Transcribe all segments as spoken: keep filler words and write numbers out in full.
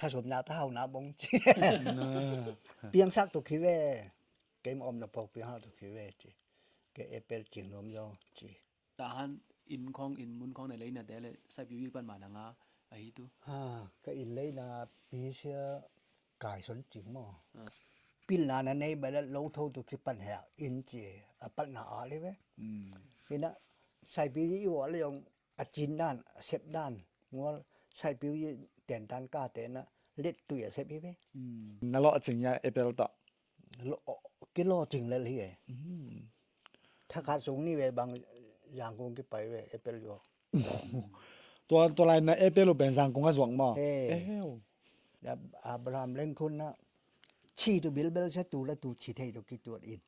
Thasomna ta hauna bong ci. Piangsak tu khi ve. Keima omna pawh piangsak tu khi ve ci. Ke April cing nuam zaw ci. Tahan inn khawng, inn mun khawng na leina te le Saipiu i pan ma na nga ahi tu. Ha, ka inn leina pi sia Kai Son Cing maw. Ah. Pilna na nei bel lo tho tu kipan he inn ci a patna a le ve. Mm. Ina Saipiu i wa le yong a cin dan, a sep dan, ngual Saipiu i ten dan ka te na let tui a sep hi ve. Mm. Na lo a cing ya April ta. Lo, kilo cing lel hi e. Mm. Thakhat sung ni ve bang Yangon kipai ve April yo. Tua, tua lai na April u pen Yangon a zuak maw. Eh. Eh. Ya Abraham Lincoln na ci tu bilbel se tu la tu ci thei tu kituat in.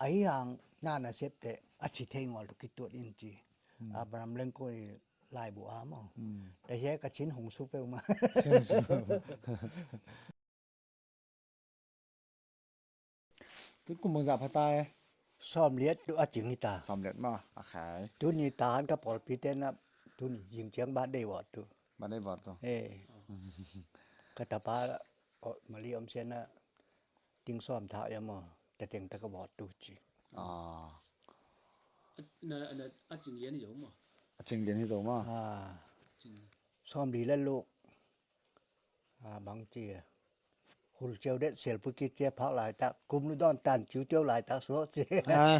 Ahi hang na na sep te a ci thei ngol tu kituat in ci. Hmm. Abraham Lincoln i laibu a maw. Hmm. Ta he ka cin hong su peuh ma. Cin su. Tu kum bangzah pha ta e? Sawm liat tu a cing hi ta. Sawm liat maw, a khai. Tuni ta han ka pawlpi te na, tuni zing ciang ba dei vawt tu. Ba dei vawt tu. Eh. Ka tapa, o, mali om sia na, ting sawm tha ya maw, ta teng ta ka vawt tu ci. Ah. A, na, na, a cing lian hi zo maw. A cing lian hi zo maw. Ah. Cing. Sawm li la luk. A bang ci a. Hul ciau det sel pu kit cia phak laitak kum lu dawn tan ciu ciau laitak suak ci. Ah.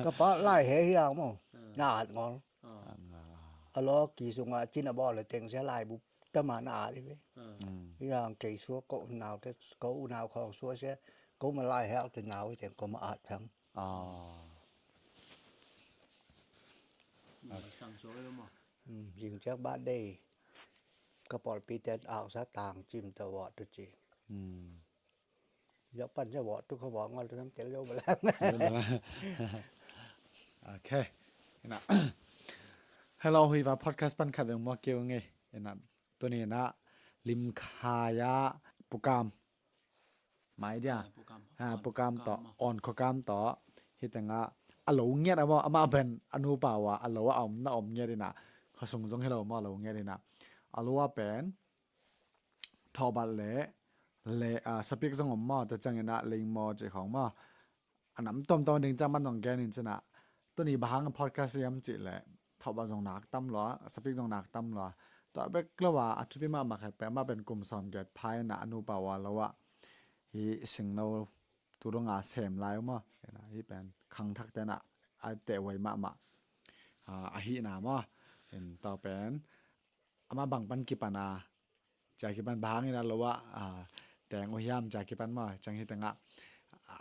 Ka phak lai he hiang maw. Ah. Na at ngol. Ah. A lo ki sunga cin a bawl a teng sia lai bu tama na at hi ve. Ah. Mm. Hiang kei suak ko unau te ko unau khawng suak sia ko ma lai he ak te nau hi teng ko ma at phang. Ah. Sang suak lo maw. Mm, zing ciak ba dei. Ka pawlpi te ausa tang cim ta vawt tu ci. Hmm. Ziak pan cia vawt tu ka vawt ngal tu nam tel lo balang. Okay. Ina. Hello, hui va podcast pan khat veng mua keu nge. Ina. Tuni ina lim khaya pukam. Mai dia. Ah, pukam. Ah, pukam tawh, on khokam tawh. Hi tengah a lo ngiat a maw, amah pen a nupa uh a lo a om na om ngiat ina. Khosung zong hi lo maw a lo ngiat ina. A lo a pen thawhbat le, le, ah, sapik zong om maw, tua ciang ina lei maw ci khawng maw. A nam tawmtawm ding ciang man zong gen in cina. Tuni bang hang podcast hiam cih leh thawhbat zong nak tam lua, sapik zong nak tam lua. Tua bek lo a, a thupi mahmah khat pen amah pen kum sawm giat phai na a nupa uh a lo ah. Hi singno tu dong a sem lai uh maw. Hi pen khangthak te na a tehhuai mahmah. Ah, ahi na maw. Tua pen amah bang pan kipan a, cia kipan bang hangin a lo ah, ah, teng uh hiam cia kipan maw, ciang hi tengah,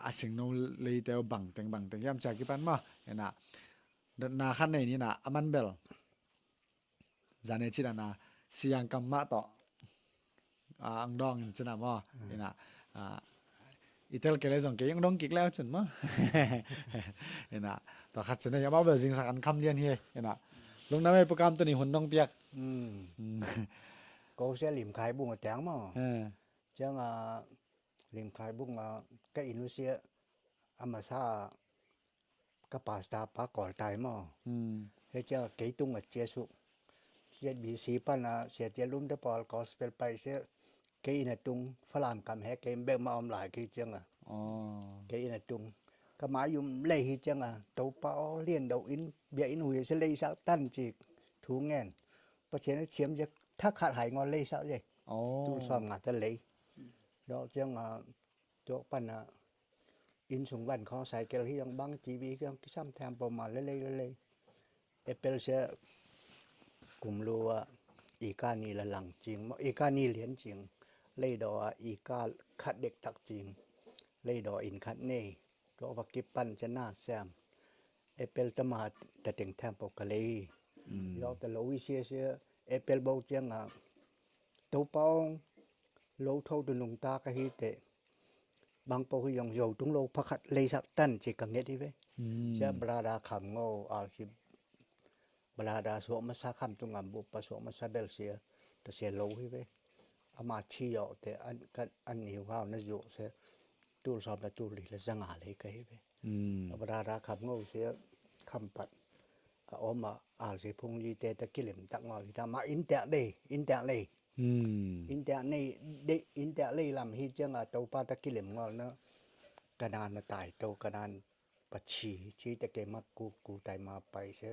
a singno leite uh bang teng bang teng hiam cia kipan maw, ina, na khat nei ni na, a man bel, zane cina na, siang kam mah tawh, ah, ang dawng in cina maw, ina, ah, i tel kei le zong kei ang dawng kik le cun maw. Ina, tua khat cina, ya maw bel zingsak an kham lian hi, ina, lungdam e pukam tuni hun dong piak. Mm. Mm. Ko sia lim khai bung a teng maw. Eh. Ciang a lim khai bung a ka inn uh sia a masa ka pasta pa kawl tai maw. Hmm. He ciang a kei tung a cia suk. Z B C pan a sia cia lum te pawl gospel pai sia kei inn a tung Falam kam he kei bek ma om lai kei ciang a. Oh. Kei inn a tung. Ka ma yum lei hi ciang a Topa aw lian do inn bia inn hui sia lei sak tan ci thu ngen. Pasian a thiam cia thakhat hai ngaw lei sak cia. Oh. Tul sawm nga ta lei. Dawh ciang a tuak pan a inn sung van khawng cycle hi ang bang T V hi ang kisam thiam pawh ma lelei lelei. Apple sia kum lu a ika ni la lang cing maw, ika ni lian cing. Leidaw a ika khat dektak cing. Leidaw inn khat nei. Tua va kip pan cia na siam. Apple tama ta teng thiam pawh ka lei. Mm. Yawk ta lo i sia sia Apple bo ciang a Topa ong lo tho tu nungta ka hi teh. Bang pawh hi zong zo tung lo pakhat leisak tan ci ka nget hi ve. Hmm. Sia brada kham ngo alsi brada suak masa kham tu ngam bup pa suak masa bel sia ta sia lo hi ve. Ama thi yawh te an, kan, an niu hau na zuak sia tul sawm na tul li la zanga lei ka hi ve. Hmm. Brada kham ngo sia kham pat a om a alsi phung li te ta kilim tak ngo hi ta ma in tek dei, in tek lei. Hmm. Innte ah nei, de, innte ah lei lam hi ciang a Topa ta kilem ngawl na. Kanan a tai to, Kanan pachi, ci te keima ku, ku tai ma pai se.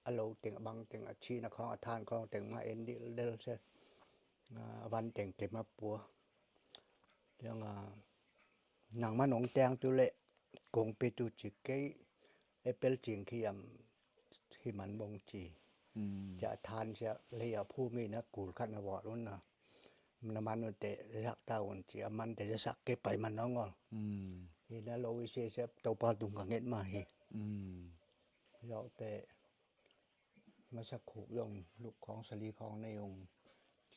A lo teng, a bang teng, a chi na khong, a than khong teng ma en dil del se. A van teng keima pua. Ciang a nangma nong teng tu le kong pe tu ci kei, apple cing khi am hi man bong ci. Hmm. Cia than cia lei a phu mi na kul khat na vawt un na. Na man un te sak ta un ci, a man te sak ke pai man nong ol. Hmm. Hi na lo i se se Topa tung ka nget ma hi. Hmm. Lo te masa khuk yong luk khong sali khong nei yong.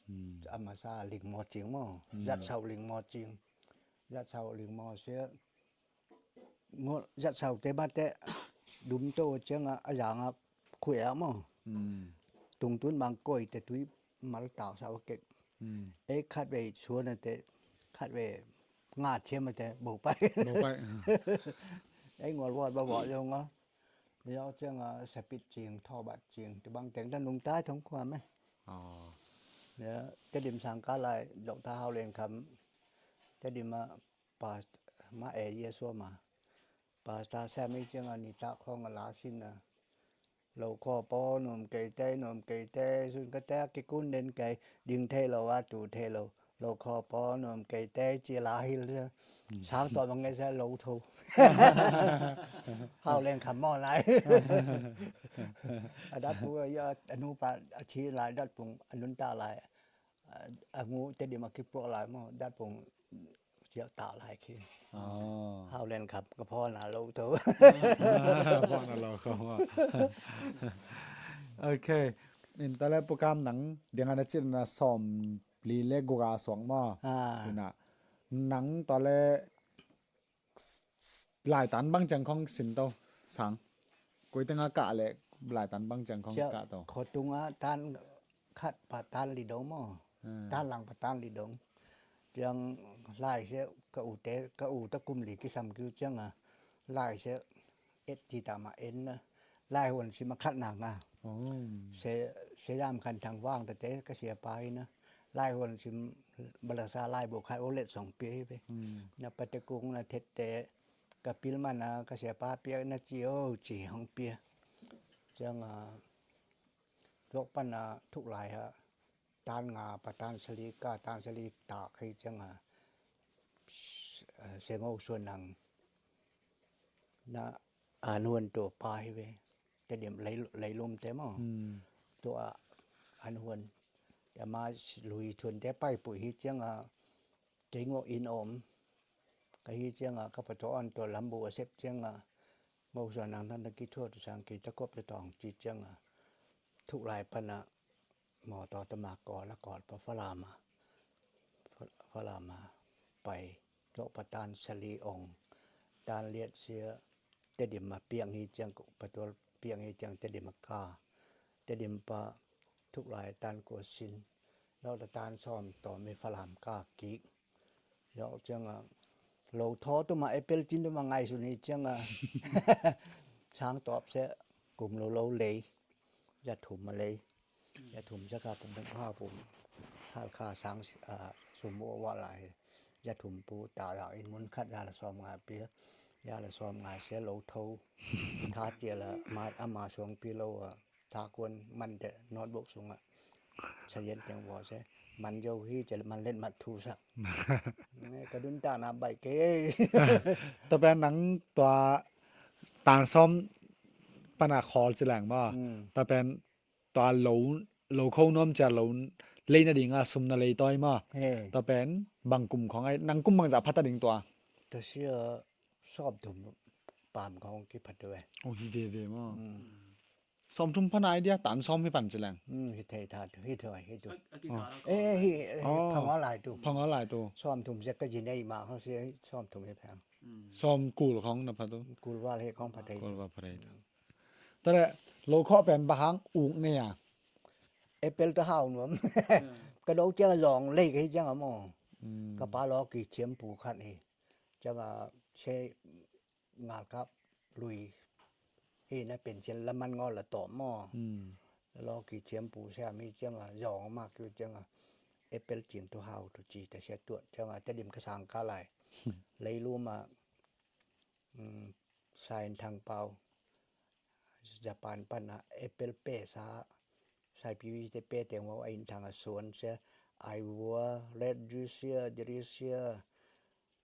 Hmm. A masa ling mo cing mo. Hmm. Zat sau ling mo cing. Zat sau ling mo se. Ngo zat sau te ma te dum to ciang a, a yang a khuya mo. Hmm. Tung tun bang koi te tui mal tau sau kek. Hmm. Ei khat vei suan a te, khat vei nga ciam a te bo pai. Bo pai. Ei ngol vot ba vot yong a. Yau ciang a sapit cing, thaw bat cing, ti bang teng ta nung tai thong khua me. Aw. Ya, Tedim sang ka lai, Doctor Hau Len Kham. Tedim a past ma e Yesua ma. Pasta Sam i ciang a ni ta khong a la sin a. Lo kho po num kei te, num kei te, sun ka te a kikun den kei, ding thei lo a tu thei lo. Lo kho po num kei te, ci la hil se. Sang to bang e se lo tho. Hau Len Kham mo lai. A dat pu a ya, a nu pa, a chi lai, dat pung, a nun ta lai. A, a ngu Tedim a kipuak lai mo, dat pung ciau ta lai khi. Aw. Hau Len Kham ka phawn a lo tho. Phawn a lo kho mo. Ok. In ta le Pu Kam nang, diang a na cin na sawm li le guk a suang mo. Ah. Ina. Nang ta le lai tan bang ciang khong sin to sang. Koi teng a kah le lai tan bang ciang khong kah to. Kho tung a tan khat pa tan li dong mo. Hmm. Tan lang pa tan li dong. Ciang lai se ka u te, ka u ta kum li kisam kiu ciang a. Lai se et ti ta ma en na. Lai huan sim a khat nang a. Oh. Se, se yam khan thang vang ta te ka sia pa hi na. Lai huan sim balasa lai bo khat o let song pia hi ve. Hmm. Na pa te kung na thet te ka pil man a ka sia pa pia na ci o ci hong pia. Ciang a, lok pan a thuk lai ha. Tan nga pa tan sali ka tan sali ta khi ciang a, se ngo suan nang. Na an huan to pa hi ve. Tedim lei, leilum te mo. Hmm. Tua an huan. Te ma lui thuan te pai pui hi ciang a kei ngo in om. Ka hi ciang a ka pa to an to lam bu a sep ciang a ngo suan nang tan ta ki thua tu sang ki ta kop ta tong ci ciang a. Thuk lai pan a mawtaw ta ma kawl a kawl pa Falam a. Fa-, Falam a pai. Tlawh pa tan sali ong. Tan liat sia Tedim a piang hi ciang, pa tual piang hi ciang Tedim a ka. Tedim pa thuk lai tan kua sin. Tlawh ta tan sawm tawm hi Falam ka kik. Yau ciang a lo thaw tu ma apple cin tu ma ngai sun hi ciang a. Sang tawp se kum lo lo lei. Ya thum ma lei. Ya thum se ka pum pum ha pum. Hal kha sang, ah, sum u wa lai. Ya thum pu ta ya in mun khat ya la sawm ngai pi. Ya la sawm ngai se lo tho. Tha cia la ma, ama suang pi lo a. Tha kuan man te notebook sung a. Sa yen teng vua se. Man yo hi cia la man let mat thu sa. Ka dun ta na bai ke. Tua pen nang tua tan sawm pan a khawl ci leng maw. Hmm. Tua pen tua lo, lo kho nuam cia lo lei na ding a sum na lei tawi maw. He. Tua pen bang kum khong ai, nang kum bang zah pha ta ding tua. Tua sia sawm thum pam khong ki pha tu e. Oh, hi ve ve maw. Hmm. Sawm thum pan a idea tan sawm hi pan ci leng. Hmm, hi thei tha tu, hi thei, hi tu. A, a ki ka la ko. Eh, hi, eh, oh, pha ngaw lai tu. Pha ngaw lai tu. Sawm thum sia ka ji nei ma khong sia sawm thum hi phang. Hmm. Sawm kul khong na pha tu. Kul val hi khong pha thei tu. Kul val pha thei tu. Tua le lo khawh pen bang hang uk nei a. Apple ta hau nuam. Hmm. Ka do ciang a zawng lei ka hi ciang a maw. Hmm. Ka pa law ki ciam pu khat hi. Ciang a se ngal kap lui hi na pen cian la man ngaw la tawm maw. Hmm. Law ki ciam pu siam hi ciang a zawng ma kiu ciang a. Apple cing tu hau tu ci ta sia tuat ciang a Tedim ka sang ka lai. Leilum a, um, Sain Thang Pau, Japan pan a apple pe sa, Saipiwi te pe teng wa a in thang a suan sia, ai wa red juice sia, diri sia,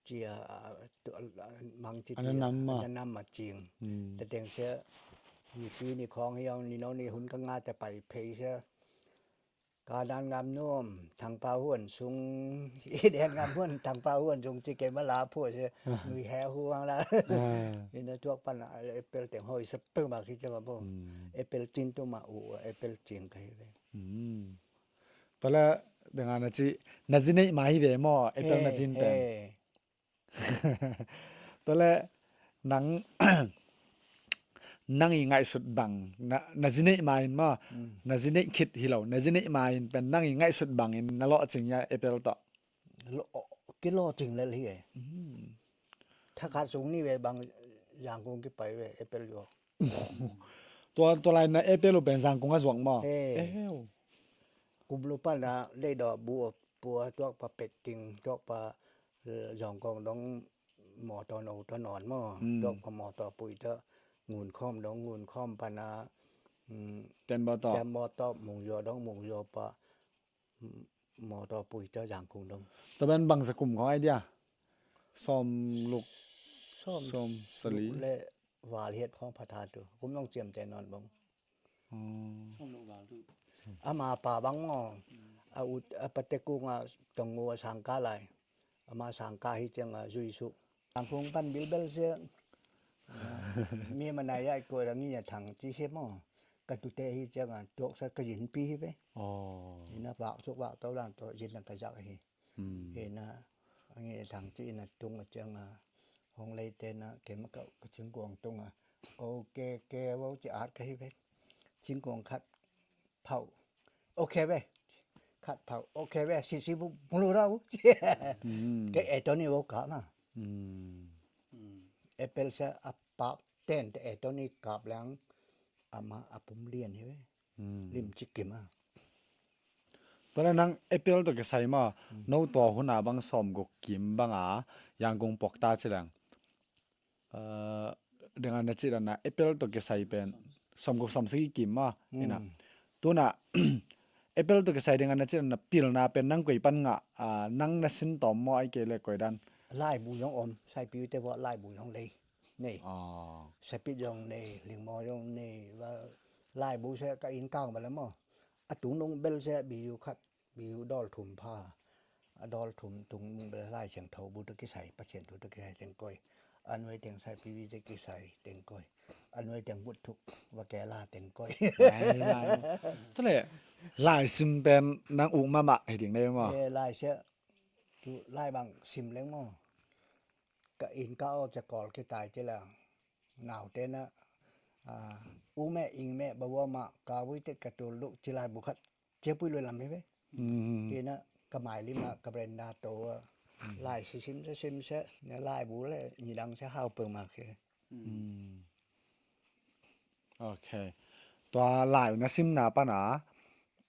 cia, a, tu, a, mang ci a na nam ma. A na nam ma cing. Hmm. Te teng sia, ni pi ni khong hiang, ni no ni hun ka nga te pai pei sia. Ka dan ngam nuam, Thang Pau huan sung, i dan ngam huan, Thang Pau huan sung ci ke ma la phu sia, nui he huang la. Ah. Ina tuak pan a, apple teng hoi sa pu ma ki cia ma bo. Hmm. Apple cin tu ma u, apple cing ka hi ve. Hmm. Tua le, dengan na ci, na zi neih mai hi ve maw, apple na cin pen. He. Tua le, nang, nang i ngaihsut bang, na, na zi neih mai in maw, mm, na zi neih khit hi lo, na zi neih mai in pen, nang i ngaihsut bang in, na lawh cing ya, apple tawh. Lawh, ki lawh cing lel hi e. Mm. Thakhat sung ni ve bang, Yangon ki pai ve, apple yo. Tua, tua lai na apple uh pen Zangkong a zuak maw? He. Ew. Kum lu pan a, lei daw bu a pua, tuak pa pet ting, tuak pa, eh, Zangkong dong mawtaw no taw nawn maw? Hmm. Tuak pa mawtaw pui ta, ngun khawm dong, ngun khawm pan a, mm, Ten bawtaw. Ten bawtaw, mung zaw dong, mung zaw pa, mawtaw pui ta Zangkong dong. Tua pen bangza kum khawng ai dia? Sawm luk, sawm, sawm sali. Luk le val hiat khawng pha tha tu. Kum nong ciam te nawn bang. Oh. Sawm luk val tu. Ama pa bang maw. A ut, a pate kung a tong ngu a sang ka lai. Ama sang ka hi ciang a zui su. Zangkong pan bilbel sia. Mi ma nai ai ko da ngi a thang ci sia maw. Ka tute hi ciang a tuak sa ka yin pi hi ve. Oh. Ina vak suk vak tau dan to yin a ka zak hi. Hmm. Ina a ngi a thang ci ina tung a ciang a hong lei te na ke ma ka, ka cingkuang tung a. Okay, ke wo ci at ka hi ve. Cingkuang khat phau. Okay ve. Khat phau. Okay ve. Si si bu, bu lu rau. Hmm. Ke e to ni wo ka ma. Hmm. Apple sa a pak ten te e to ni kap lang ama a pum lian hi ve. Hmm. Lim ci kim a. Tua le nang apple tawh kisai maw, hmm, no tua hun a bang sawm guk kim bang a, Yangon puak ta ci leng. Eh, dengan na ci dan a, apple tawh kisai pen, sawm guk sawm sagih kim maw, hmm, ina. Tuna, apple tawh kisai dengan na ci dan a, pilna pen nang koi pan ngah, ah, nang na sin tawm maw ai kei le koi dan. Laibu zong om, Saipiwi te vua laibu zong lei. Nei. Ah. Sapit zong nei, lingmaw zong nei, va, laibu se ka inn kang va la maw. A tung nung bel se biyu khat, biyu dawl thum pha. A dawl thum tung nung bel Lai Siangtho bu tawh kisai, Pasian thu tawh kisai teng koi. A nuai teng Saipiwi tawh kisai teng koi. A nuai teng Vutthuk, va ke la teng koi. Lai, lai. Tua le, lai sim pen nang uk mahmah hi ding nei maw. Eh, lai se, tu lai bang sim leng maw. Ka inn ka aw ca kawl kitai ci la, naute na, ah, u meh ing meh ba vua mah ka vui tet ka tul duh ci lai bu khat, cia pui lui lam hi ve. Mm. Ina ka mai lim ah ka brenda to a, lai sisim sisim se, na lai bu le nidang se hau peuh mah khi. Mm. Ok. Tua lai na simna pan a,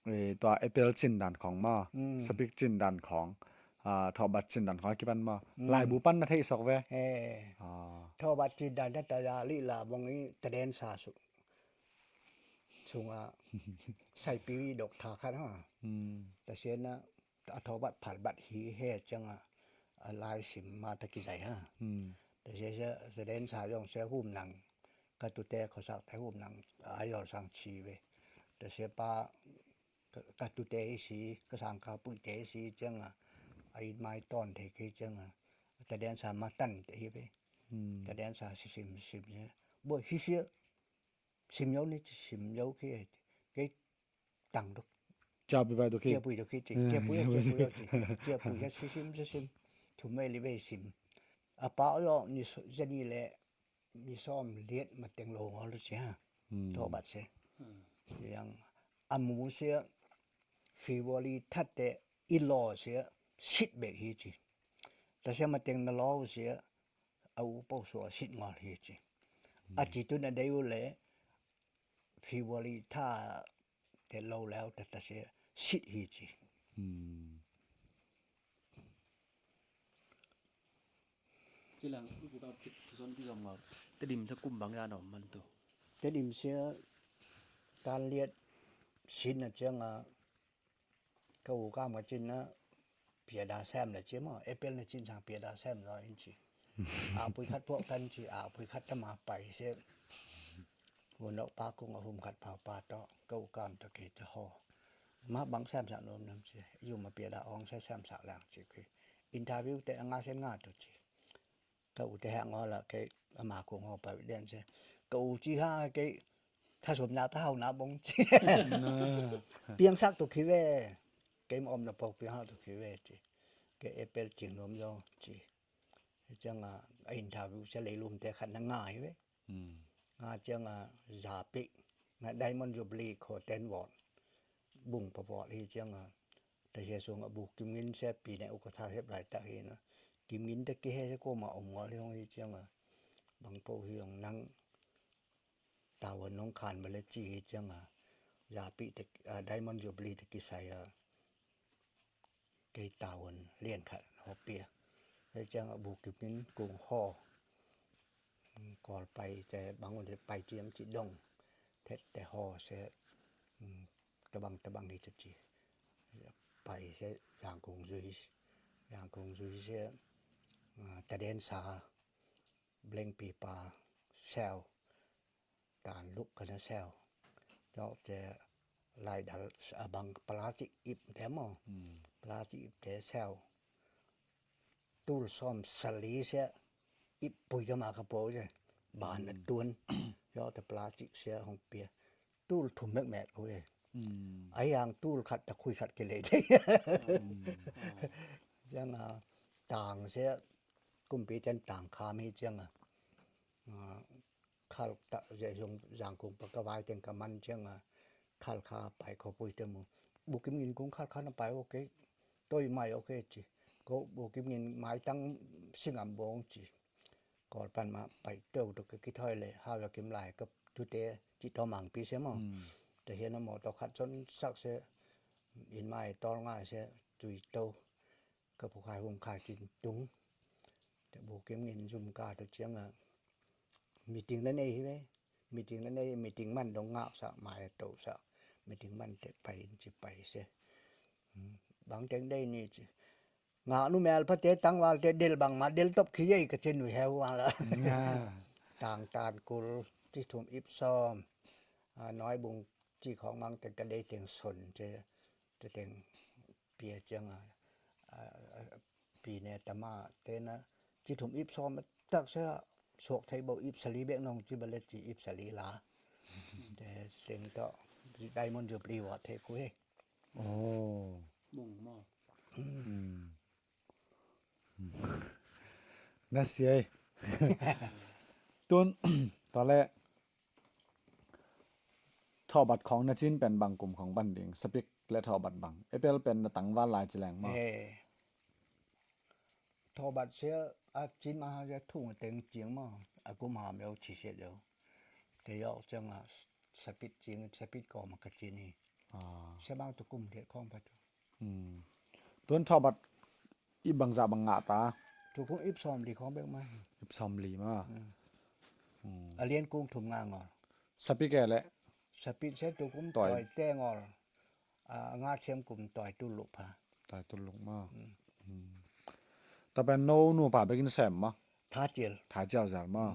eh, tua apple cin dan khawng maw, mm, sapik cin dan khawng, ah, thawhbat cin dan khawng a kipan maw. Mm. Laibu pan na theih sawk ve. Eh. Ah. Thawhbat cin dan na ta ya lih la bong i taden sa su. Sunga Saipiwi dok tha khat ha. Mm. Ta sian na a thawhbat phalbat hi he ciang a, a lai sim ma ta kizai ha. Hmm. Ta sia sia, sia den sa zong sia hum nang, ka tute khuasak te hum nang, a yol sang ci ve. Ta sia pa, ka, ka tute hi si, ka sang ka pui te hi si ciang a, a it mai ton te ki ciang a, ta den sa ma tan te hi ve. Hmm. Ta den sa si sim sim sia. Bo hi sia, sim yau ni ci sim yau khi, kei tang duk. Cia pui bai duk khi. Cia pui duk khi ci. Cia pui yau, cia pui yau ci. Cia pui yau si sim, si sim. Thum vei li vei sim. A pa yau ni zani le ni sawm liat ma teng lo ngol ci ha. Thawhbat se. Yang a mu sia February that te i law sia sit bek hi ci. Ta sia ma teng na law sia a u pau sua sit ngol hi ci. A ci tu na dei u le February tha te lo leu ta ta sia sit hi ci. Hmm. Ci leng, u ka kizom kizom ngau. Tedim sa kum bang ya nom man tu. Tedim sia tan liat sin a ciang a ka u kam ka cin na piada sem la ci maw, April na cin sang piada sem zaw in ci. A pui khat puak tan ci, a pui khat tama pai sia. Vun dok pa kung a hum khat pau pa tawh ka u kam tawh kei te haw. Ma bang sem sak nuam nuam ci. Yu ma piada ong sia sem sak leng ci kei. Interview te a nga sen nga tu ci. Ka u te hang aw la kei ama kung haw pai den se. Ka u ci ha kei thasomna tahau na bong ci. Piangsak tu khi ve. Kei ma om na pok piangsak tu khi ve ci. Kei April cing nuam zaw ci. Ciang a interview se leilum te khat na ngai ve. Nga ciang a zapi na Diamond Jubilee kho ten vawt bung pa vawt hi ciang a ta sia sung a bu kim ngin se pi ne u ka tha sep lai tak hi na kim ngin ta ki he se ko ma om ngol hi hong hi ciang a bang po hi hong nang tavuan nong khan ba le ci hi ciang a zapi ta Diamond Jubilee ta kisai a kei tavuan lian khat haw pia. Hei ciang a bu kim ngin kung haw. Kawl pai te bang un te pai ciam ci dong. Thet te haw se tabang tabang hi tu ci. Pai se Zangkung zui. Zangkung zui se taden sa bleng pipa sel. Tan luk ka na sel. Zawh te laidal a bang plastic ip te maw. Plastic ip te sel. Tul sawm sali sia ip pui ka ma ka po sia. Ban a tuan. Zawh te plastic sia hong pia. Tul thum mek mek ko sia. A yang tul khat ta khui khat ki lei te. Ciang a tang sia kumpi ten tang kha mi ciang a. Khal ta zia zong Zangkung pa ka vai teng ka man ciang a khal kha pai kho pui te mu. Bu kim ngin kung khal kha na pai ok. Toi mai ok ci. Ko bu kim ngin mai tang singam bong ci. Kawl pan ma pai teu tu ka kithoi le ha wa kim lai ka tu te ci to mang pi se mo. Te hian a mo to khat son sak se in mai tol ngai se tui to. Ka pu khai hung khai cin tung. Te bu kim ngin zum ka tu ciang a meeting na nei hi ve. Meeting na nei, meeting man dong ngak sa mai to sa. Meeting man te pai in ci pai se. Bang teng dei ni ci. Ngak nu mel pa te tang wal te del bang ma del top khi yei ka cin nu heu wal. Tang tan kul ci thum ip som. Noi bung ci khong mang te ka dei teng son ce. Te teng pia ciang a pi ne tama te na ci thum ip som tak sia suak thei bo ip sali bek nong ci ba le ci ip sali la. Te teng to Diamond Jubilee wa thei ku he. Oh. Bung mo. Na siai. Tun tale thawbat khawng na cin pen bang kum khawng ban ding, sapik le thawbat bang. Apple pen na tangval lai ci leng maw? Thawbat sia a cin ma ha sia thung a teng cing maw? A kum ham yo ci sia yo. Te yo ciang a sapit cing, sapit kawm a ka cin hi. Sia bang tu kum thiat khawng pa tu. Tuan thawbat i bangzah bang ngah ta. Tu kung ip sawm li khawng bek ma. Ip sawm li ma. A lian kung thum nga ngol. Sapik e le. Sapik se tu kung toi te ngol. A nga thiam kum toi tu luk pha. Toi tu luk ma. Ta pen no nu pa bekin sem ma. Tha cial. Tha cial zal ma.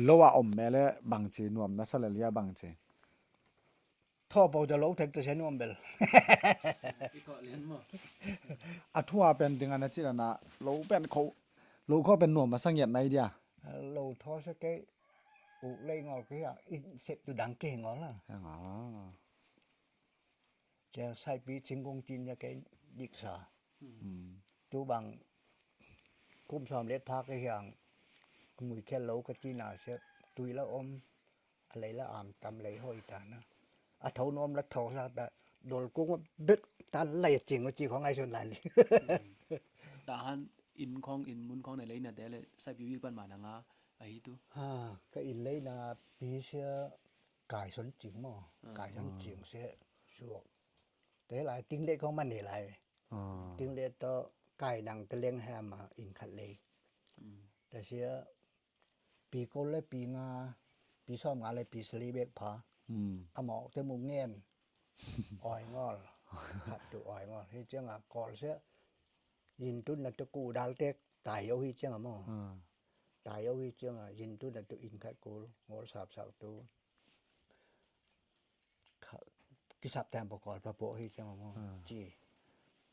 Lo a om me le bang ci nuam na sa le lia bang ci. Thaw po ta lo thek ta sia nuam bel. A thua pen ding a na ci na lo pen kho lo kho pen nuam ma sa ngiat nai dia. Lo thaw sa kei u lei ngol kei a i sep tu dang kei ngol la. Cia saipi cingkung cin cia kei dik sa. Tu bang kum sawm let pha kei hiang kumui khel lo ka cina sia tui la om. A lei la am tam lei hoi ta na. A tho nuam la tho sa ta dol kung bek ta lei cing ci khong ai sun lan. Ta han in khong in mun khong ne lei na te le sai pi wi pan ma na nga a hi tu. Ha ka in lei na pi sia kai son cing mo. Kai son cing sia suak. Te lai ting le khong man ne lai. Ting le to kai nang te leng hem a inn khat lei. Tasia pi kol le pi nga, pi sawm nga le pi sali bek pha. A mawk te mu ngen. Oi ngol. Khat tu oi ngol. Hi ciang a kol sia. Yin tun na tu ku dal tek tai yo hi ciang a mo. Tai yo hi ciang a yin tun na tu inn khat kul ngol sap sak tu. Kisap teng pakol papoh hi ciang a mo. Ci.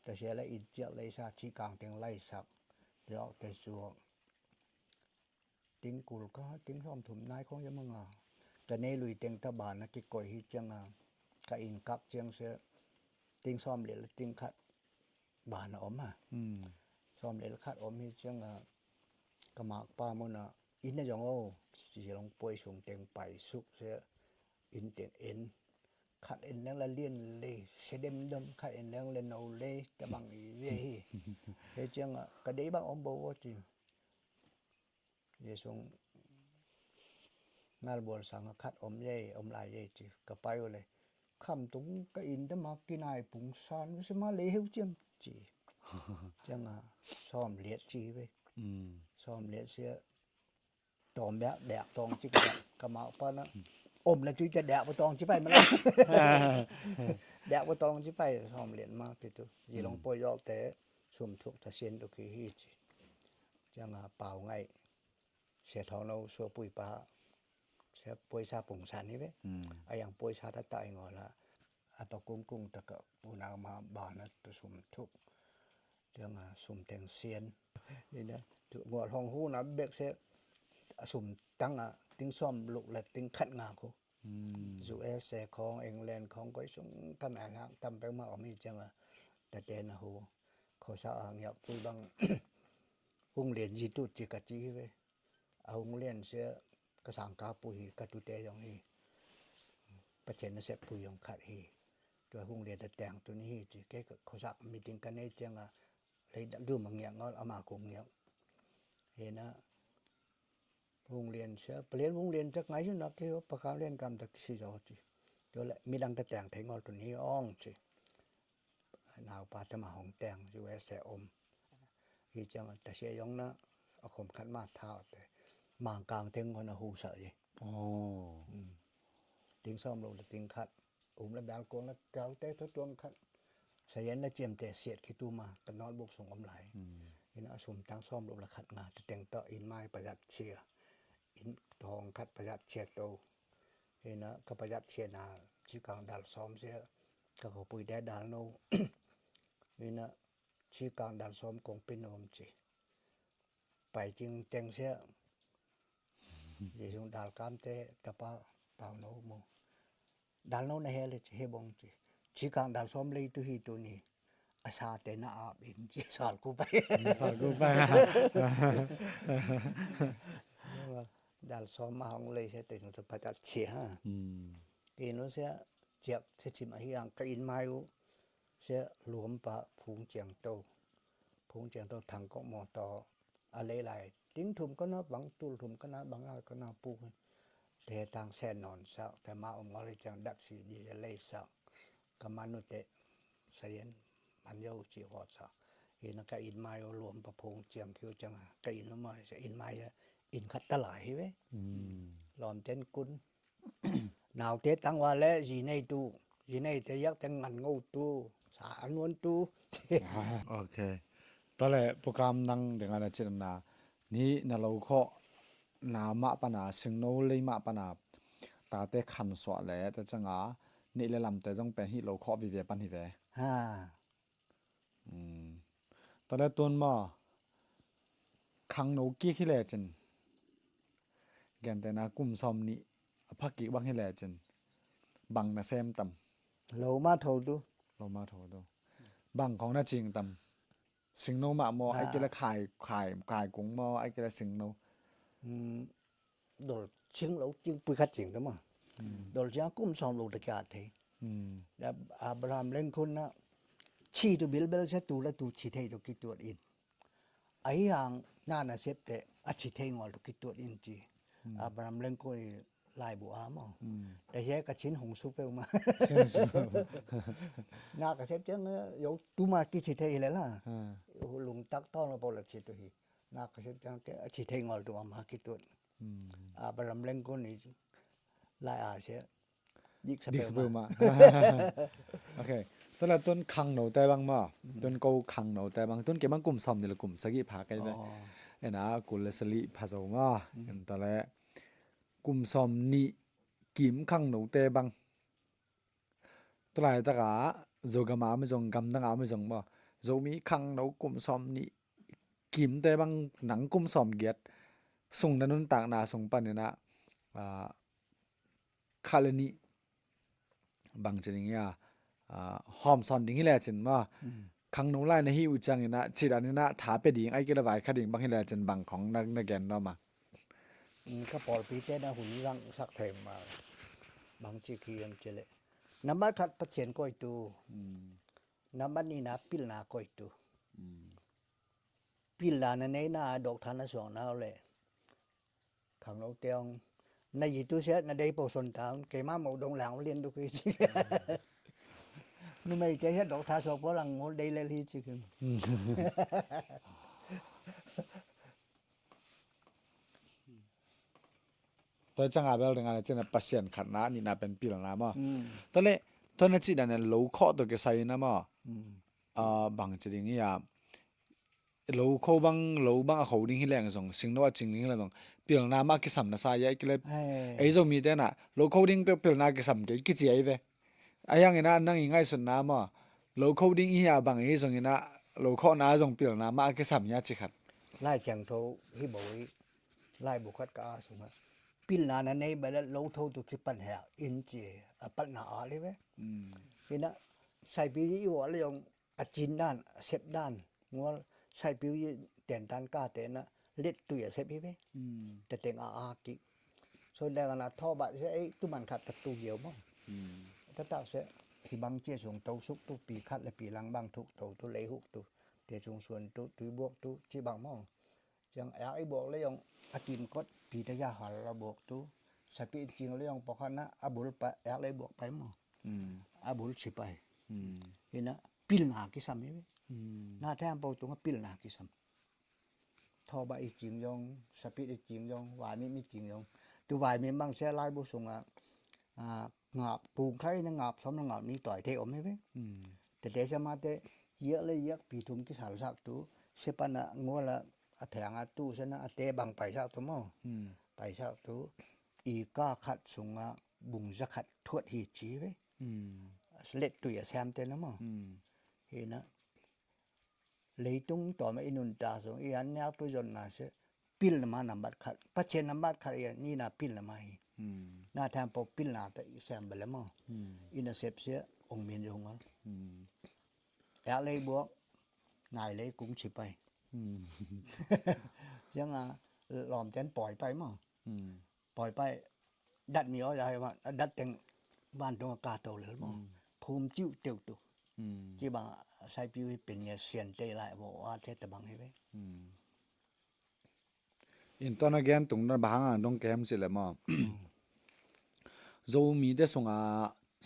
Tasia le inn ciak lei sa ci kang teng lai sak. Yok te suak. Ting kul ka ting sawm thum nai khong yam a nga. Ka nei lui teng ta ban a kikoi hi ciang a ka inn kak ciang se ting sawm lel ting khat ban a om a. Sawm lel khat om hi ciang a ka makpa mun a inn a zong o ci long puai sung teng pai suk se inn teng en khat en leng la lian lei se dem dom khat en leng le no lei ta bang i ve hi. He ciang a ka dei bang om bo o ci. Jesung ngal bual sang a khat om yei om lai yei ci ka pai uh le kham tung ka inn te ma kinai pung san vese ma lei heu ciam ci. Ciang a sawm liat ci ve. Sawm liat sia tawm biak dek tawng ci ka mau pa na om na tui ca dek pa tawng ci pai ma la. Dek pa tawng ci pai sawm liat ma pi tu. Ji long poi yawk te sum thuk ta sien tu ki hi ci. Ciang a pau ngai. Sia thawng no sua pui pa sia puai sa pung san hi ve. A yang puai sa ta tai ngol la a pa kung kung ta ka unau ma ba na tu sum thuk. Tiang a sum teng sian. Ina tu ngol hong hu na bek sia a sum tang a ting sawm luk la ting khat nga khu. U S A khong England khong koi sung tam a lak tam pek ma om hi ciang a ta te na hu. Khosa a ngiak pui bang hung lian ji tu ci ka ci hi ve. A hung lian sia ka sangka pui hi ka tute zong hi. Pathian na sep pui zong khat hi. Tua hung lian ta teng tu ni hi ci ke khosak meeting ka nei tiang a lei dum a ngiak ngol ama kung ngiak. Hena hung lian sia palian hung lian tak ngai nak ke pakam lian kam tak si zo ci. Tua le midang ta teng thei ngol tu ni ong ci. Naupa te ma hong teng U S A om. Hi ciang ta sia yong na a khom khat ma thau te. Mangkang teng hon a hu sa ye. Ting sawm lo le ting khat. Um le bel kuang le kau te tho tuang khat. Sa yen na ciam te siat ki tu ma ka notebook sung om lai. Ina a sum tang sawm lo le khat nga te teng to in mai pa yat sia. In tong khat pa yat sia to. Ina ka pa yat sia na ci kang dal sawm sia. Ka ko pui te dal no. Ina ci kang dal sawm kong pin om ci. Pai cing teng sia. Jesung dal kam te tapa pau no mu. Dal no na he le ci he bong ci. Ci kang dal sawm lei tu hi tu ni. A sa te na ap in ci sal ku pai. Sal ku pai. Dal sawm ma hong lei sia te nu tu pa tat ci ha. Inu sia ciak sia cim a hi ang ka in mai u. Sia luam pa phung ciang to. Phung ciang to thang kok mawtaw a lei lai. Ting thum ka na bang tul thum ka na bang lai ka na pu. Te tang sen non sak te ma um ngol ciang dak si di a lei sak. Ka manu te sa yen man yo ci hot sak. Ina ka in mai u luam pa phung ciang kiu ciang ka in mai sa in mai sa in khat ta lai hi ve. Lawm ten kun. Naute tangwa le zi nei tu, zi nei te yak te ngan ngo tu, sa an nuan tu. Ok. Tale pukam nang dengan a cin na ni na lo kho na ma pana singno lei ma pana tate khan suah le ta changa ni le lam te zong pen hi lo kho vive pan hi ve. Ha. Tale tun ma khangno kik hi le cin gentena kum sawm nih a phakik bang hi le cin bang na sem tam? Lo ma tho tu. Lo ma tho tu. Bang khong na cing tam? Singno mah maw ai kila khai khai khai kung maw ai kila singno? Dol cing lo cing pui khat cing ta maw? Dol cing a kum sawm lo ta kia thei. Abraham lengkhun na ci tu bilbel sia tu la tu ci thei tu kituat in. Ahi hang na na sep te a ci thei ngol tu kituat in ci. Abraham lengkhun i laibu a maw? Ta sia ka cin hong su peuh ma. Na ka sep ciang yo tu ma ki ci thei le la. Lungtak tawng lo pawl a ci tu hi. Na ka sia tiang te a ci thei ngol tu ama kitut. Abraham lengkun ni lai a sia. Dik sa peuh ma. Ok. Tala tun khangno te bang ma. Tun ko khangno te bang. Tun ke bang kum sawm ni le kum sagih pha kai ve. Ena kul le sali pha zo ma. En tale kum sawm ni kim khangno te bang. Tulai taka Zogam a mi zong, gamdang a mi zong maw, Zomi khangno kum sawm nih kimte bang nang kum sawm giat sung na nuntakna sung paninah, ah, kha le nih bang ci ding ia, ah, hawm sawn ding hi lecin maw, khangno lai na hi uh cianginah cidaninah tha pia ding ai kila vai kha ding bang hi lecin bang khong na, na gen nuam a. Ka pawlpite na hun langsak thei ma bang ci khi hiam ci leh. Nambat khat Pathian koitu. Nambat nihna pilna koitu. Pilna na neina dokta na suakna uh le khangno te hong na yitu sia na dei po son ta un keima mo dong lang lian duk hi ci. Numeite sia dokta suak po lang ngol dei lel hi ci kim. Tua ciang a bel ringa na cina Pasian khatna nihna pen pilna maw. Tua le tua na cih dan lo khawh tua kisai na maw. Bang ci ding ia lo kho bang lo bang a kho ding hi leng zong singno a cing ding hi leng zong pilna mah kisam na sa ia i kile. Ei Zomi te na lo kho ding pilna kisam kei kici ai ve. A hiangin ah nang i ngaihsutna maw lo kho ding i hi a bang i zongin ah lo khawhna zong pilna mah a kisam hi a ci khat. Lai Ciangtho hi bo i lai bu khat ka a sungah pilna na nei bala lo tho tu kipan he in ci a patna a le ve. Ina saipi i wah le zong a cin dan a sep dan ngual saipi i tentan ka tena let tui a sep hi ve. Teteng a a ki. So dang ana thaw bat se ei tuman khat ka tu gio maw. Tatak se hi bang cia sung to suk tu pi khat le pi lang bang thuk to tu lei huk tu te sung suan tu tui buak tu ci bang maw. Ciang yak i buak le yong a kin kot pi ta ya hal la buak tu sapi cing le yong pawkhat na a bul pa yak le buak pai maw. A bul ci pai. Hina pilna kisam hi ve. Na thang pau tunga pilna kisam. Thawba i cing zong, sapit i cing zong, vaimim i cing zong. Tu vaimim bang sia laibu sungah ngap pungkhai na ngap sawm na ngap ni tawi thei om hi ve. Tete sia mate yiak le yiak pi thum kisalsak tu sia pana nguala a pheng a tu sia na a te bang paisak tu maw. Paisak tu i ka khat sungah bungza khat thuat hi ci ve. Let tui a siamte na maw. Hina leitung tawm a i nuntak zong i an niak tu zonna se pilna ma nambat khat Pathian nambat khat i an nina pilna ma hi. Na thang pau pilna ta i sem bale maw. Ina sep sia ong min zong al yak lei buak nai lei kung ci pai. Sianga lawmten pawi pai maw. Pawi pai dat mi aw zai ma dat teng van tong ka to lel maw. Phum ciu teu tu ci bang saipiu hi pen nia sian tei lai bo a the ta bang hi ve. In tuan a gen tung na bahang ang dong kem ci le maw. Zomi te sunga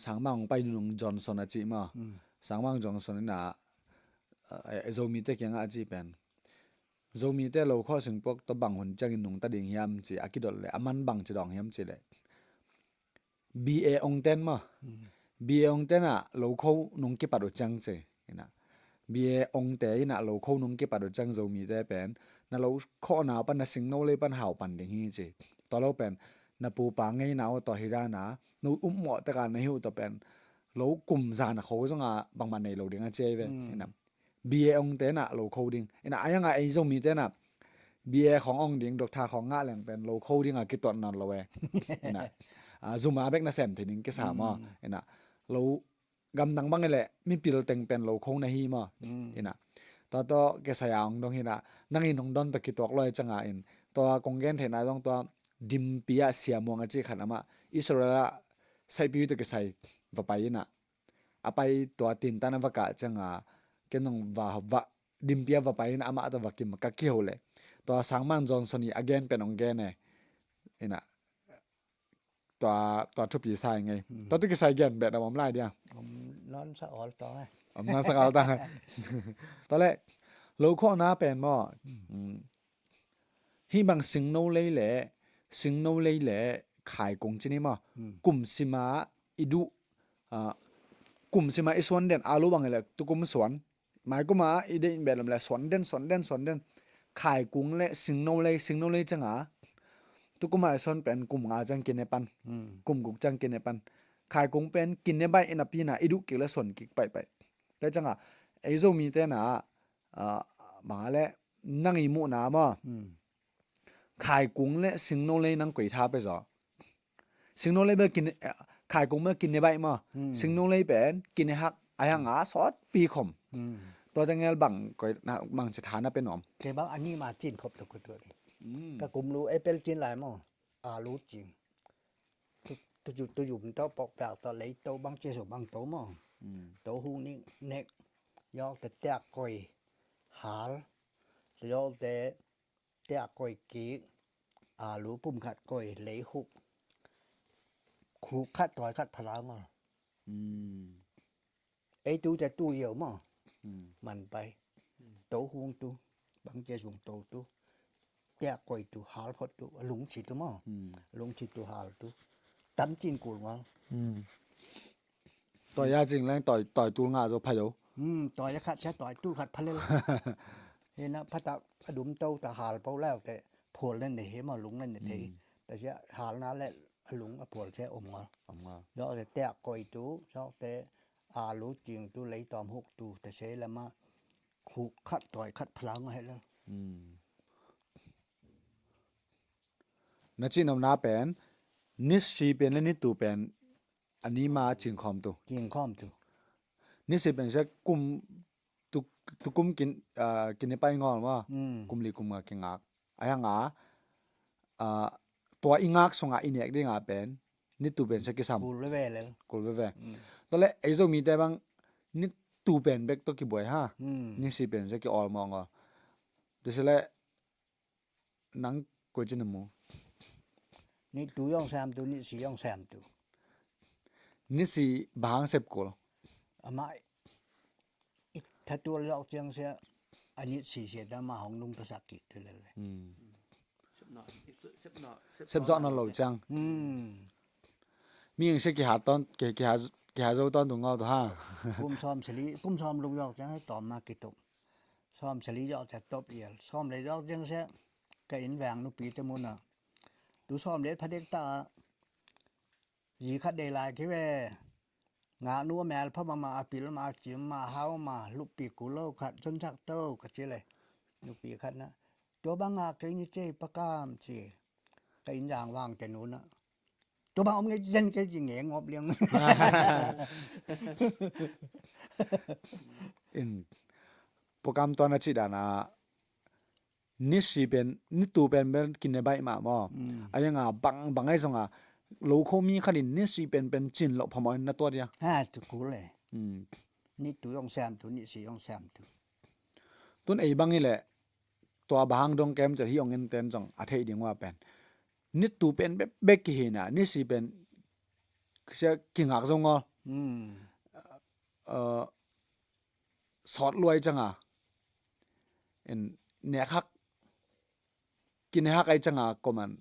sangmang pai nung Johnson a ci maw. Sangmang Johnson ina Zomi te kianga a ci pen Zomite lo khawh singpuak tawh bang hun ciangin nungta ding hiam ci a kidot le a man bang ci dawng hiam ci le B A ongten maw. B A ongten ah lo kho nung kipat uh ciang ci. Ina B A ongte inah lo kho nung kipat uh ciang Zomite pen na lo khawhna pan na singno lei pan hau pan ding hi ci. Tua lo pen na pupa ngeina uh tawh hi dana no upmawh teka na hi uh tawh pen lo kum zana kho zonga bangmah nei lo ding a ci ai ve. Ina B A ong tenah lo kho ding. Inah a yangah ei Zomi tenah B A khong ong ding, doctor khong ngah leng pen lo kho dingah kituat nawn lo e. Inah zuma bek na sem thei ding kisa maw. Inah lo gamdang bang ileh mipil teng pen lo kho na hi maw. Inah tua tawh kisai a ong dong hinah nangin ong don tawh kituak lo e canga in tua kong gen theihna dong tua dimpi ah siamuang a ci khat amah Israel ah saipi tawh kisai va pai inah a pai tua tintan a va kah cianga ken nong va va dimpi a va pai in amah tawh va kim ka kiho le tua Sangman Johnson i a gen pen ong gen e. Ina tua tua thupi sai ngei tua tu kisai gen bet a om lai dia. Om non sa ol tong e. Om non sa ol tong e. Tua le Lo khawhna pen maw? Mm. Hih bang singno lei le, singno lei le khaikung ci ni maw? Mm. Kum sima i duh, ah, kum sima i suan den a lo bang i le tukum suan. Maikum a i deih in beh lam le suan den, suan den, suan den. Khaikung le singno lei, singno lei ciang a tukum a i suan pen kum nga ciang kine pan. Mm. Kum guk ciang kine pan. Khaikung pen kine baih in a pi na i duh kik le suan kik paihpaih. Tua ciang a ei Zomite na, ah, bang a le nang i muhna maw? Mm. Khaikung le singno lei nang koi tha pe zaw? Singno lei bel kine, khaikung bel kine baih maw? Mm. Singno lei pen kine hak a hiang a sawt pi khom. Mm. Tua te ngel bang koi na bang ci tha na pe nuam? Kei bang a ni ma cin khop tuk kut tuk. Mm. Ka kum lu apple cin lai maw? A lu cin. Tu, tu, tu yum to pok piak to lei to bang ci so bang to maw? Mm. To hung ni nek. Yawk te tiak koi hal. Yawk te tiak koi kik, a lu pum khat koi lei huk. Khuk khat toi khat phalang a. Mm. Ei tu te tu yeu maw? Mm. Man pai. To hung tu, bang ci sung to tu. Tiak koi tu, hal phot tu, a lung ci tu maw? Mm. A lung ci tu hal tu. Tam cin kul maw? Mm. Toi a cing leng toi, toi tul nga zo pha zo. Hmm, toi a khat sia toi tul khat pha lel. Hina pha ta a dum to ta hal po lau te phual len ne he maw lung len ne thei. Hmm. Ta sia hal na le a lung a phual sia om ngal. Om ngal. Zo te tiak koi tu, zo te a lu cing tu lei tom huk tu ta se la ma khuk khat toi khat phalang he lel. Hmm. Na cin om na pen, ni si pen le ni tu pen, a ni ma cingkhawm tu. Cingkhawm tu. Ni si pen sia kum tu, tu kum kin, ah, kin i pai ngawl maw. Mm. Kum li kum nga kingak. A hiang a, ah, tua i ngak sung a i nek ding a pen, ni tu pen sia kisam. Kul veve lel. Kul veve. Mm. Tua le, ei Zomite bang, ni tu pen bek to kibuai ha. Mm. Ni si pen sia ki awl maw ngawl. Tu si le, nang koi cin a mu? Ni tu yong sam tu, ni si yong sam tu. Ni si bang sep kul. Ama i thatu lok ciang sia a ni si sia da ma hong nung ta sak kik tu le le. Hmm. Sep zawh na lo ciang. Hmm. Mi ang sia kiha ton, ki, kiha, kiha zo ton tu ngawl tu ha. Kum sawm sali, kum sawm luk yawk ciang hei tom ma kitup. Sawm sali yawk ciang top ial. Sawm le yawk ciang sia ka inn veng nupi te mun a. Tu sawm le pha dek ta a. Yi khat dei lai ki ve. Nga nu a mel pha ma ma a pil ma a cim ma a hau ma lup pi ku lo khat cun sak to ka ci le. Nupi khat na. Tua bang a kei ni cei pakam ci. Ka inn yang vang te nu na. Tua bang om ngei zen kei ci ngei ngop liang. In, pakam tua na ci dan a, ni si pen, ni tu pen pen kin ne baih mah maw. Mm. A yang a bang, bang ai zong a, lo kho mi khat in ni si pen pen cin lo phamawh in na tuat ia. Ha, tu kul le. Mm. Ni tu yong sem tu, ni si yong sem tu. Tun ei bang i le, tua bang hang dong kem cel hi ong en ten zong a theih ding ua pen. Ni tu pen bek, bek kihi na, ni si pen sia kingak zo ngawl. Mm. Eh, sawt luai cang a. En, nek hak, kine hak ai cang a koman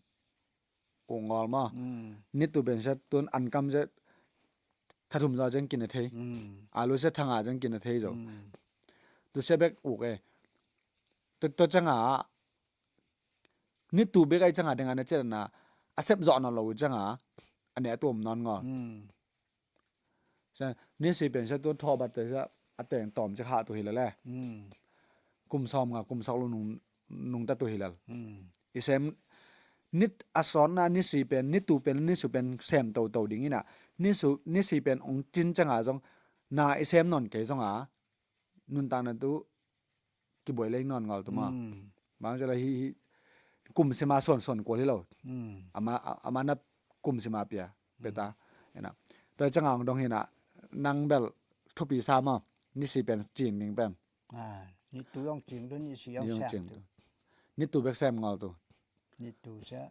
uk ngawl maw. Mm. Ni tu pen sia tun an kam sia thathum zaw ciang kine thei. Mm. A lu sia thanga ciang kine thei zo. Mm. Tu sia bek uk e. Tu, tu cang a, ni tu bek ai cang a ding a na ciat na, a sep zawh na lo cang a, a ne a tuam nawn ngawl. Mm. Sia, ni si pen sia tu thawh bat te sia a teng tawm cik hah tu hi lel e. Mm. Kum sawm nga, kum sawk lu nung, nung ta tu hi lel. Mm. I sem, nit a sawtna ni si pen, ni tu pen, ni su pen sem toto ding ina. Ni su, ni si pen ong cin cang a zong, na i sem nawn kei zong a, nuntakna tu kibuai lei nawn ngawl tu maw. Mm. Bang cia la hi, hi kum sima suan suan kual hi lo. Mm. Ama, a-, ama na kum sima pia, mm, peta. Ena. Tua cang ang dong hi na, nang bel thupi sa maw, ni si pen cing ding pen. Ah, ni tu yong cing tu, ni si yong sem tu. Ni tu bek sem ngawl tu. Ni tu sia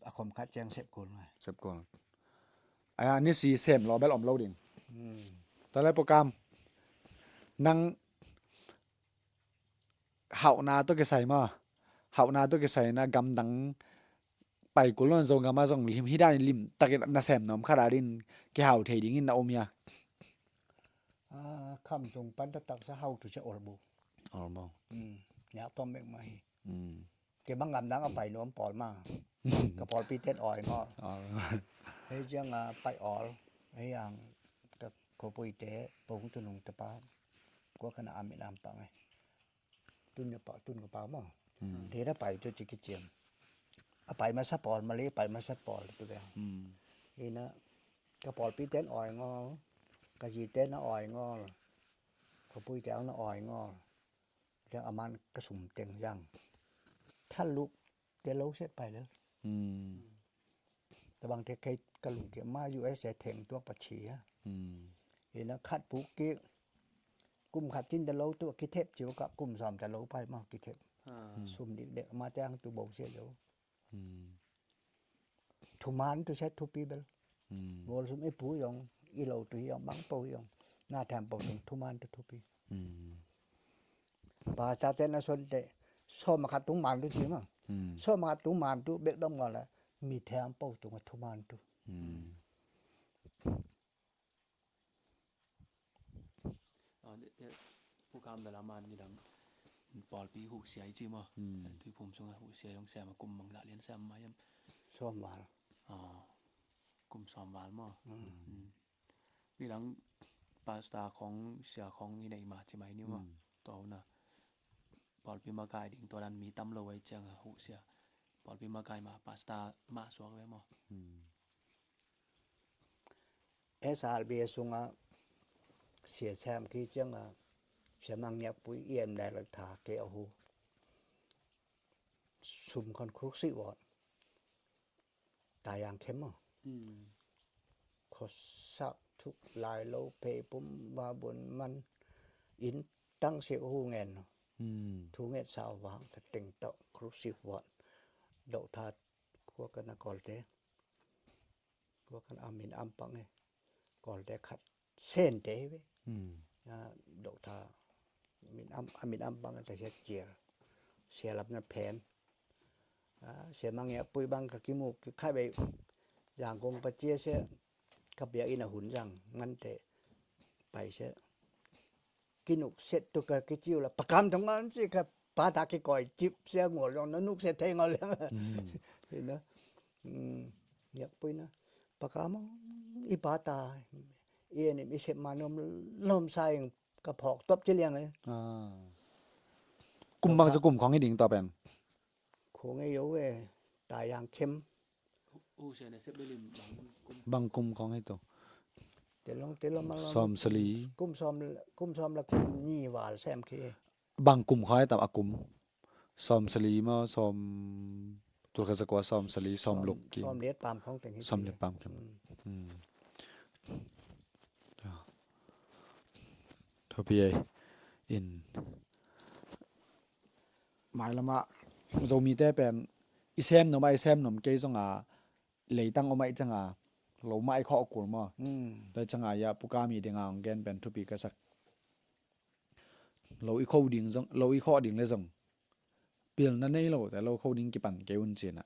a khom khat ciang sep kul ngai. Sep kul. Aya, ni si sem lo bel om lo ding. Hmm. Tua le pukam. Nang Hauhna tawh kisai maw? Hauhna tawh kisai na gamdang pai kul nawn Zogam ah zong lim hi dan in limtakin na sem nuam khat a din kihau thei dingin na om hia? Ah, Khamtung pan taktak sa hau tu sia olbo. Olbo. Hmm. Nya tom bek mai. Hmm. Kei bang gamdang a pai nuam pawl ma. Ka pawlpi ten oi ngol. Oi. Hei ciang a pai ol. Hei ang ka khopuite pong tunung tapa. Kua kana amin am pang eh. Tun ya pa, tun ka pa ma. Hmm. Te da pai tu ci kiciam. A pai masa pawl, mali pai masa pawl tu beng. Hmm. Ina ka pawlpi ten oi ngol. Ka zi ten a oi ngol. Khopui te ang na oi ngol. Yang aman ka sum teng yang. Thaluk te lo set pai lel. Hmm. Tabang te kei ka lungkia ma U S A theng tuak pa chia. Hmm. Ina khat puk ki kum khat cin te lo tu kithep ciu ka kum sawm te lo pai ma kithep. Ah. Hmm. Sum dik dek ma te ang tu bo sia lo. Hmm. Thuman tu set thupi bel. Hmm. Bol sum i pu yong, i lo tu hi yong, bang po hi yong. Na them po tung thuman tu thupi. Hmm. Pastor ten a son te, sawm a khat tung man tu ci ma. Hmm. Sawm a khat tung man tu bek dom ngol la, mi them po tung a thuman tu. Hmm. Ah, de, de, Pu Kam bel a man ni dang pawlpi huhsia i ci maw. Hmm. Tuiphum sungah huhsia zong sem a kum bangzah lian sem mai hiam? Sawm val. Ah, kum sawm val maw. Hmm. Hmm. Ni dang pastor khong, sia khong i nei ma ci mai ni maw. Hmm. Tua una pawlpi makai ding tua dan mi tam lo ai ciang a huhsia. Pawlpi makai ma pastor mah suak ve maw. Hmm. S R B sungah sia sem ki ciangah sia Mang Ngiak Pui i em dai lak tha ke a hu. Sum khon khuk si vawt. Tai ang khem maw. Hmm. Khuasak thuk lai lo phei pum va bun man in tang si a hu ngen. Hmm. Thu nget sa vang ta teng tawh khuk si vawt. Dok tha kua ka na kol te. Kua kan a min am pang e. Kol te khat sen te hi ve. Hmm. Na dok tha min am, a min am pang ta sia cial. Sia lap na phen. Ah, sia Mang Ngiak Pui bang ka kimu ki khai ve. Zangkong pa cia sia ka bia in a hun zang man te pai sia. Kinuk set tu ka kiciu la pakam thong an ci ka pata kikoi cip sia ngol zong na nuk set thei ngol liang. Hmm. Ina. Hmm. Ngiak Pui na. Pakam i pata. I anim i sep ma nom lom sa ing ka phawk top ci liang e. Ah. Kum bang sa kum khong i ding top en. Khong e yo e. Tai ang khem. Bang kum khong hi to. Te long, te long, sawm sali. Kum sawm, kum sawm la kum ni val sem khi. Bang kum khong hi tam a kum. Sawm sali maw, sawm, tul khat za kua sawm sali, sawm luk ki. Sawm liat pam khong teng hi. Sawm liat pam khong. Hmm. Hmm. Thupi ei. In. Mailamah Zomite pen i sem nom a, i sem nom kei zonga leitang om a i canga lo mah i khawh kul maw. Hmm. Tua i canga ia pukami dinga hong gen pen thupi ka sak. Lo i kho ding zong, lo i khawh ding le zong pilna nei lo te lo kho ding kipan kei un cina.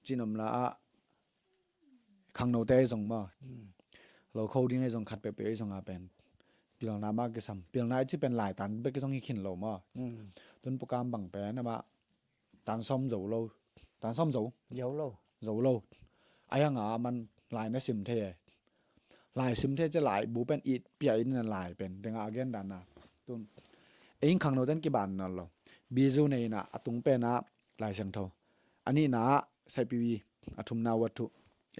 Cinom la ah khangnote zong maw. Hmm. Lo kho ding ei zong khat peuhpeuh ei zong a pen pilna mah kisam. Pilna i ci pen laitan bek zong hi khin lo maw. Hmm. Tun pukam bang pen amah tan sawm zo lo. Tan sawm zo. Zo lo. Zo lo. Ai hanga man lai na sim thei e. Lai sim thei ci lai bu pen it pia in na lai pen. Denga a gen dan na. Tun. Ei khangnoten kiban na lo. Bizu nei na a tung pen a Lai Siangtho. A nihna ah Saipiwi, a thumna Wathu.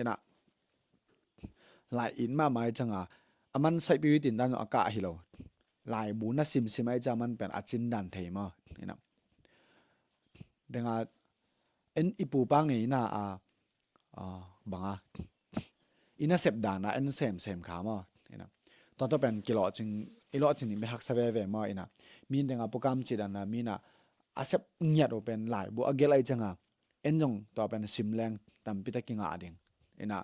Ina lai in mahmah i canga a man Saipiwi tindan a kah hi lo. Laibu na simsim a i canga man pen a cindan thei maw. Ina denga en i pupa ngeina a, a banga i nasep dana en semsem kha maw. Ina tua tua pen kilawhcing, i lawhcing in be haksa veve maw. Ina min denga pukam ci dana mina a sep ngiat uh pen laibu a gelh a i canga en zong tua pen sim leng tampi tak kingah ding. Ina,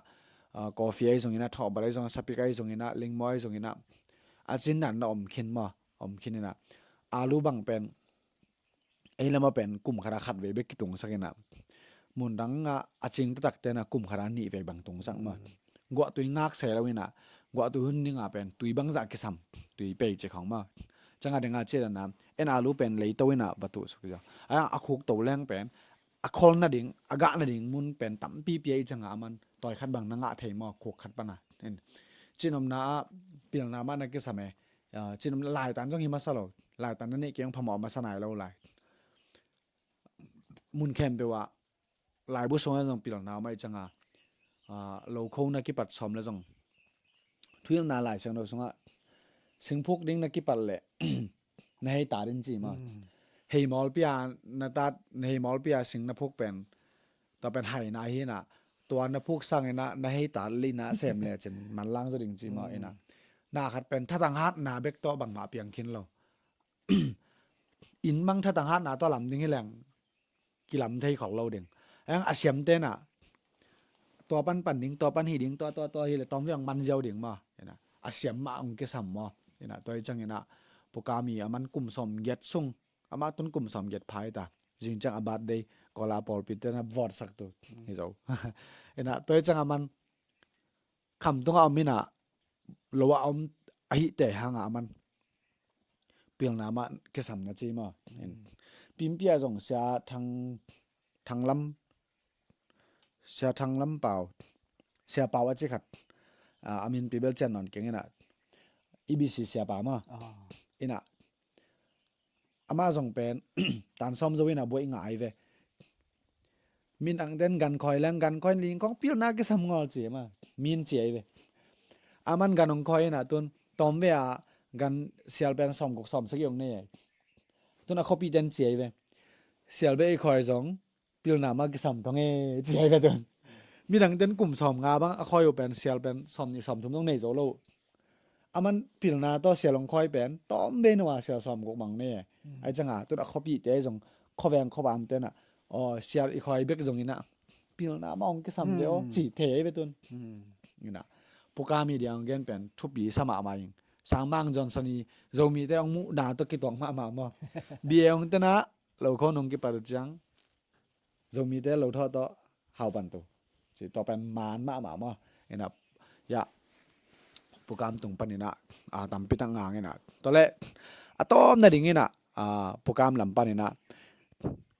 ah, coffee ahi zong ina, thawhbat ahi zong, sapik ahi zong ina, lingmaw ahi zong ina, a cindan na om khin maw, om khin ina. Alu bang pen ei lamah pen kum khatah khat vei bek kitungsak inah, mun dangah a cing taktak tenah kum khatah nih vei bang tungsak mah. Guahtui ngak se lo inah, guahtui hun dingah pen tui bangzah kisam, tui pei ci khong mah. Ciangah dingah ciatana en a lu pen leito inah va tuhsuk hi zaw. A khuk to leng pen a khol nading, a gah nading mun pen tampi pia i ciangah a man tawi khat bang na ngah thei maw, khuk khat pana. Cinomna ah pilna mah na kisam e. Cinom laitan zong hi masa lo, laitan na neih kei hong phamawh masa nai lo lai. Mun khempeuh ah laibu sungah zong pilna mah i ciangah, lokho na kipat sawm le zong thuhilhna Lai Siangtho sungah singphuk ding na kipat leh na hei tat in ci mah. Hei mawlpi a na tat, na hei mawlpi a sing na phuk pen, tua pen haina hi inah, tua na phuk sang inah na hei tat le inah sem le cin manlang zaw ding ci mah inah. Na khat pen thatang hatna bek tawh bangmah piang khin lo. Inn mang thatang hatna tawh lam ding hi leng kilam thei khol lo ding. Ang a siam tenah tua pan pan ding, tua pan hi ding, tua tua tua hi le tawm viang man ziau ding mah. A siam mah hong kisam maw. Tua hi ciang inah Pu Kam i a man kum sawm giat sung, amah tun kum sawm giat pha hi ta. Zing ciang a birthday, Kawla pawlpi tenah vawtsak tu hi zo. Tua hi ciang a man kham tungah om inah, lo ah om ahih teh hangah a man pilna mah kisam na ci maw. Pimpi ah zong Sia Thang, Thang Lam, Sia Thang Lam Pau, Sia Pau a ci khat, a minpi bel cian nawn keng inah, E B C Sia Pa maw. Inah amah zong pen tan sawm zo inah buaih ngah ai ve. Midang ten gan khoi leng gan khoi ling khong pilna kisam ngawl ci mah. Min ci ai ve. A man gan hong khoi inah tun tawm ve a gan sial pen sawm guk sawm sagih hong nei ai. Tun a khuapi ten ci ai ve. Sial bek i khoi zong pilna mah kisam tong e ci ai ve tun. Midang ten kum sawm nga bang a khoi uh pen sial pen sawm nih sawm thum zong nei zo lo. A man pilna tawh sial hong khoi pen tawm ve nuam a sial sawm guk mang ne. Ai ciangah tun a khuapi te zong khuaveng khuabam tenah, aw, sial i khoi bek zong inah pilna mah hong kisam deuh ci thei ai ve tun. Inah Pu Kam i diang gen pen thupi sa mahmah ing. Sangmang Johnson i Zomite hong muhna tawh kituak mahmah maw. B A hong tenah lokho nong kipat uh ciang Zomite lo thawh tawh hau pan tu. Ci tua pen man mahmah maw. Inah, ya, Pu Kam tung pan inah, a, tampi tak ngang inah. Tua leh a tawm nading inah, a, Pu Kam lam pan inah,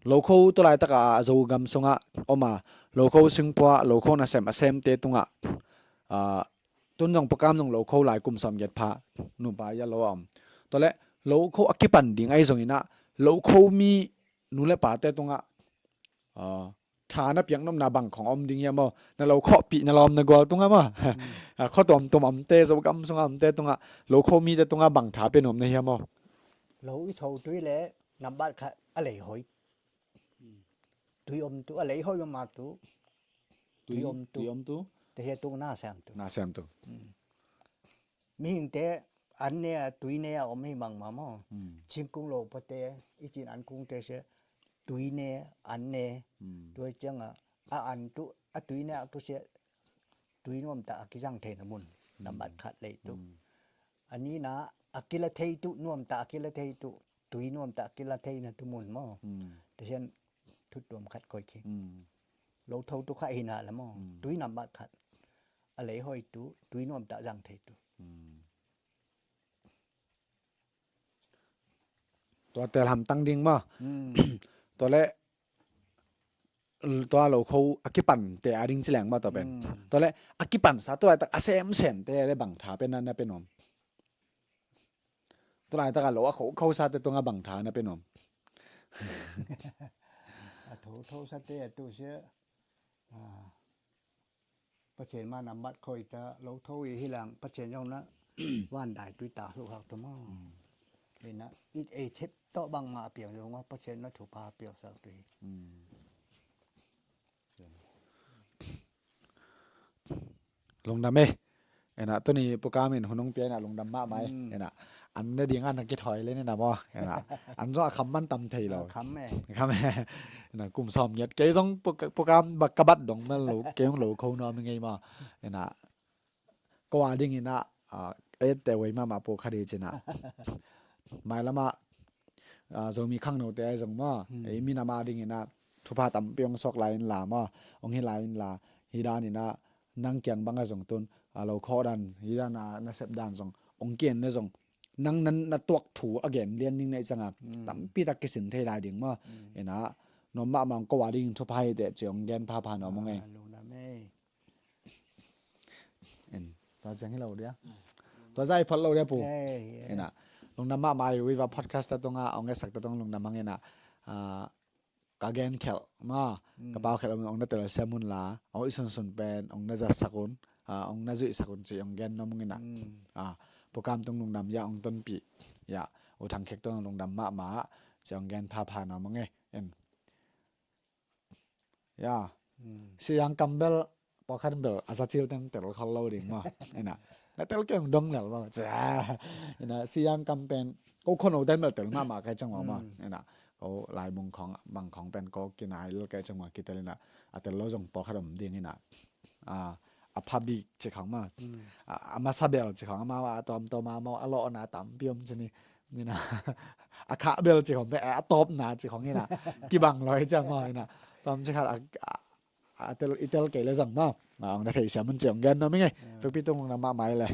lokho tua laitak a Zogam sungah om a, lokho singpua, lokho nasem a semte tungah, a, tun zong Pu Kam zong lokho lai kum sawm giat pha, nupa i a lo a om. Tua leh lokho a kipan ding ahi zong inah, lokho mi nu le pate tungah, a, tha na piak nopna bang khong om ding hiam maw? Na lo khawhpih na lawm na gual tungah maw? A, khua tuamtuam omte, Zogam sungah omte tungah lokho mite tungah bang tha pia nuam na hiam maw? Lo i tho tui le nambat khat a lei hoi. Tui om tu, a lei hoi mahmah tu. Tui, tui om tu. Tui om tu. Te hia tu na sem tu. Na sem tu. Mihingte an ne a, tui ne a om hi mahmah maw. Cingkung lo pate, i cin an kungte sia, tui ne, an ne, tua ciangah, a an tu, a tui ne a tu sia, tui nuamtak a kizang theina mun, nambat khat lei tu. A nina, a kila thei tu, nuamtak a kila thei tu, tui nuamtak a kila theina tu mun maw. Te hian thu tuam khat koi khi. Lo tho tu kha hina la maw. Tui nambat khat. A lei hoi tu, tui nuamtak zang thei tu. Tua tel hamtang ding maw. Tua leh, tua lokho a kipan te a ding ci leng maw tua pen. Tua leh, a kipan sa tua laitak a semsem te le bang tha pen na, na pen om. Tua laitak a lo a kho, kho sa te tungah bang tha na pen om. A tho, tho sa te a tu sia. A, Pathian mah nambat khoi ta lo tho i hi lang Pathian zong na van dai tui ta hluh hak tu maw. Ina, i ei thep tawh bangmah a piang zong maw Pathian na thupha piak sak tu hi. Lungdam e. Ena, tuni Pu Kam in hun hong pia ena lungdam mahmah e. Ena, an ne ding an a kithawi le nena maw. Ena, an zong a kham man tam thei lo. Kham e. Kham e. Ena, kum sawm ngiat. Kei zong Pu Ka-, Pu Kam ba ka bat dong mel lo, kei zong lo kho nuam ngei maw. Ena, ko a ding ina, a, et te wei mahmah pu kha di cina. Mai lama Zomi khangnote ahi zong maw, ei minam a dingin ah thupha tampi hong suak lai inla maw, hong hi lai inla, hi dan in ah nang kiang bang a zong tun a lo khawh dan, hi dan a na sep dan zong hong kien na zong nang na tuak thu a gen lian ding na hi ciangin tampi tak kisin thei lai ding maw. In ah nuam mahmah hong ko a dingin thupha hi teh ci hong gen phapha nuam hong ei. Tua ciang hi lo dia. Tua zah i phot lo dia pu. Ina lungdam mahmah hi. Viva podcast a tungah hong etsak ta tungah lungdam hang ina, ka gen khelh ma, ka pau khelh hong na telsiam un la, a hoih sunsun pen hong na zatsak un, hong na zuihsak un ci hong gen nuam hong ina. Pu Kam tung lungdam ya hong tonpih ya, U Thang Khek tung lungdam mahmah ci hong gen phapha nuam hong ei. Ya. Si Yang Kam bel pawlkhat bel a za cil teng tel khol lo ding maw. Ina na tel keng dong lel maw. Ina Si Yang Kam pen ko khon o ten bel tel mahmah kai ciang maw. Ina ko lai bung khong bang khong pen ko kinai lel kai ciang maw kitel ina a tel lo zong pawlkhat om ding ina. A phabik ci khong maw. A masa bel ci khong a maw, a tawmtawm a maw, a lawhna tampi om ci ni. Ina a khah bel ci khong pen a tawpna ci khong ina kibang lo hi ciang maw. Ina tawm ci khat a a tel i tel kei le zong maw, hong na theisiam un ci hong gen nuam hong ei. Fekpi tung hong na mahmah hi le.